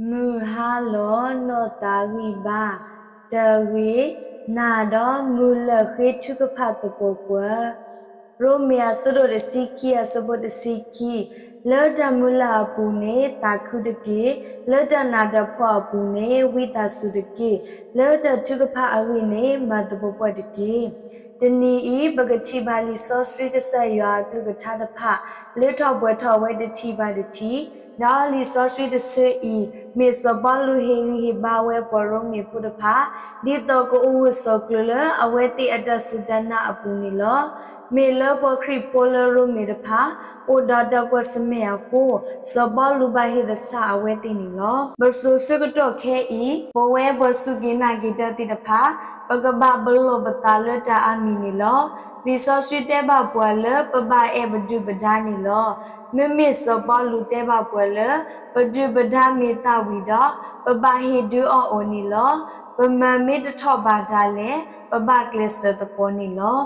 မုၢ်ဟါလီၤနီၢ်သးဂံၢ်ဘါ, တဂ့ၤ, နၤဒီးမုၢ်လၢၢ်ဃ့ထုကဖၣ်သပှၢ်ပှၢ်. ရိမ့ၤအဆၢဒိၣ်တဆံခံအဆၢဖိတဆံခံ, လၢတၢ်မုၢ်လၢ်အပူၤန့ၣ် သးခုတက့ၢ်. လၢတၢ်နးတၢ်ဖှီၣ်အပူၤန့ၣ် ဝံသးစူၤတက့ၢ်. လၢတၢ်ထုကဖၣ်အဂ့ၢ်န့ၣ် မၤသပှၢ်ပှၢ်တက့ၢ်. တနံၤအံၤ ပကထံၣ်ဘၣ်လံာ်စီဆှံကစၢ်ယွၤအကလုၢ်ကထါတဖၣ် လၢထီၣ်ပှဲၤထီၣ်ဝဲတထံၣ်ဘၣ်တထံၣ်, ဒီးလံာ်စီဆှံတဆၢအံၤ မ့ၢ်စီၤပီလူးဟ့ၣ်ဂံၢ်ဟ့ၣ်ဘါဝဲပှၤရိမ့ၤဖိတဖၣ် ဒ်သိးကအိၣ်ဂၢၢ်ဆိးကျၢၤလၢအဝဲသ့ၣ်အတၢ်စူၢ်တၢ်နာ်အပူၤန့ၣ်လီၤ. မ့ၢ်လၢပှၤခရံာ်ဖိလၢရိမ့ၤတဖၣ် အိၣ်ဒီးတၢ်ကွၢ်ဆၢၣ်မဲာ်အဃိ, စီၤပီလူးဘၣ်ဟ့ၣ်သဆၣ်အဝဲသ့ၣ်န့ၣ်လီၤ. ပစိၤဆၢကတီၢ်ခဲအံၤ ပဝဲပှၤစူၢ်က့ၤနာ်က့ၤတၢ်သ့ၣ်တဖၣ် ပကဘၣ်ပလီၢ်ပသးလၢတၢ်အါမံၤန့ၣ်လီၤ. လံာ်စီဆှံတဲဘၣ်ပှၤလၢပဘၣ်အဲၣ်ပဒုၣ်ပဒါန့ၣ်လီၤ. မ့မ့ၢ်စီၤပီလူးတဲဘၣ်ပှၤလၢ ပဒုၣ်ပဒါမ့ၢ်သၣ်ဝံၤဒီး ပဘၣ်ဟ့ၣ်ဒုးအီၣ်အီၤန့ၣ်လီၤ. ပမၤမ့ၢ်တထီၣ်ဘၣ်ဒၣ်လဲာ် ပဘၣ်ကျဲးစၢးသကိးန့ၣ်လီၤ.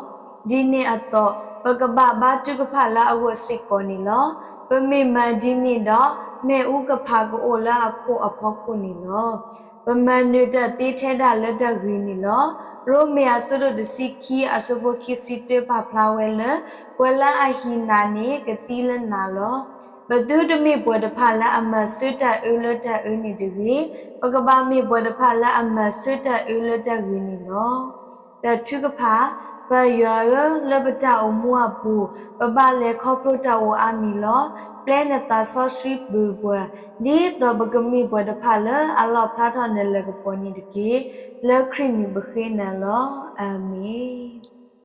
ဒ်န့ၣ်အသိး ပကဘၣ်ဘါထုကဖၣ်လၢအဂီၢ်စ့ၢ်ကီးန့ၣ်လီၤ. ပမ့ၢ်မၤဒ်န့ၣ်ဒီး မ့ၣ်အူကဖးကအိၣ်လၢအခိၣ်အဖီခိၣ်န့ၣ်လီၤ. ပမၤနၢၤတၢ်သ့ထဲဒၣ်လၢတၢ်ဂ့ၤန့ၣ်လီၤ. ရိမ့ၤအဆၢဒိၣ်တဆံခံအဆၢဖိခံဆံတၢပာ်ဖျါဝဲလၢ ပှၤလၢအဟံးနၤန့ၣ် ကသံလၢနၤလီၤ. ပသုတမ့ၢ်ပှၤတဖၣ်လၢအမၤဆၢတၢ်အၢလၢတၢ်အၢန့ၣ်တဂ့ၤ, ပကဘၣ်မ့ၢ်ပှၤတဖၣ်လၢအမၤဆၢတၢ်အၢလၢတၢ်ဂ့ၤန့ၣ်လီၤ. တၢ်ထုကဖၣ်, ပၢ်ယွၤဧၢ, လၢပတၢ်အိၣ်မူအပူၤ ပဘၣ်လဲၤခီဖျိတၢ်အိၣ်အါမံၤလီၤ. ပျဲနသးစီဆှံပၢၤပှၤ ဒ်သိးပကမ့ၢ်ပှၤတဖၣ်လၢအလီၣ်ဖျါထီၣ်နလၤကပီၤန့ၣ်တက့ၢ်. လၢခရံာ်မံၤပဃ့နၤလီၤ. အၤမ့ၣ်.